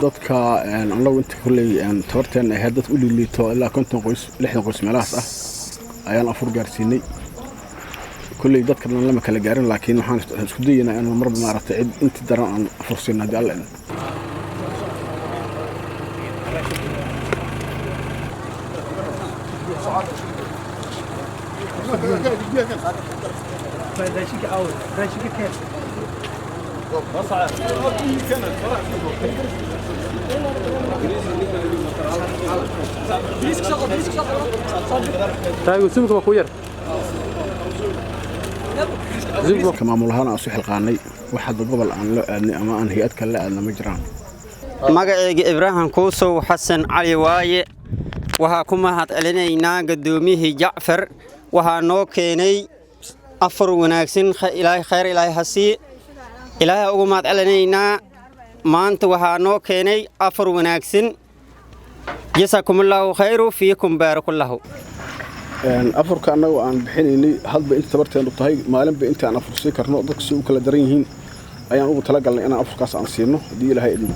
Dadka annagu inta kolley tabarteena ahayd, dad u liiliito ilaa 50 qoys, 60 qoys meelahaas ah ayaan afur gaarsiinay. Kolley dadka dhan lama kala gaarin, laakiin waxaan isku dayeynaa inaan marba maaragtay cid intii daran aan afur siino haddii Alla idmo. Ka maamul ahaan aan isu xilqaanay, wax hadda gobol aan loo aadnay ama aan hay-ad kale la aadna ma jiraan. Magacayga Ibraahim Kuusow Xasan Cali waaye. Waxaa ku mahad celinaynaa guddoomiyihii Jacfar, waxaa noo keenay afar wanaagsan. Ilaahay khayr ilaahay ha sii, Ilaahay ugu mahad celinaynaa. Maanta waxaa noo keenay afar wanaagsan. Jasaakumullahu khayru fiikum baarakullahu. Afurka annagu aan bixinaynay hadba inta tabarteenu tahay, maalinba inta aan afur sii karno, dadku si u kala daran yihiin ayaan ugu talagalnay inaan afurkaas aan siino haddii Ilaahay idmo.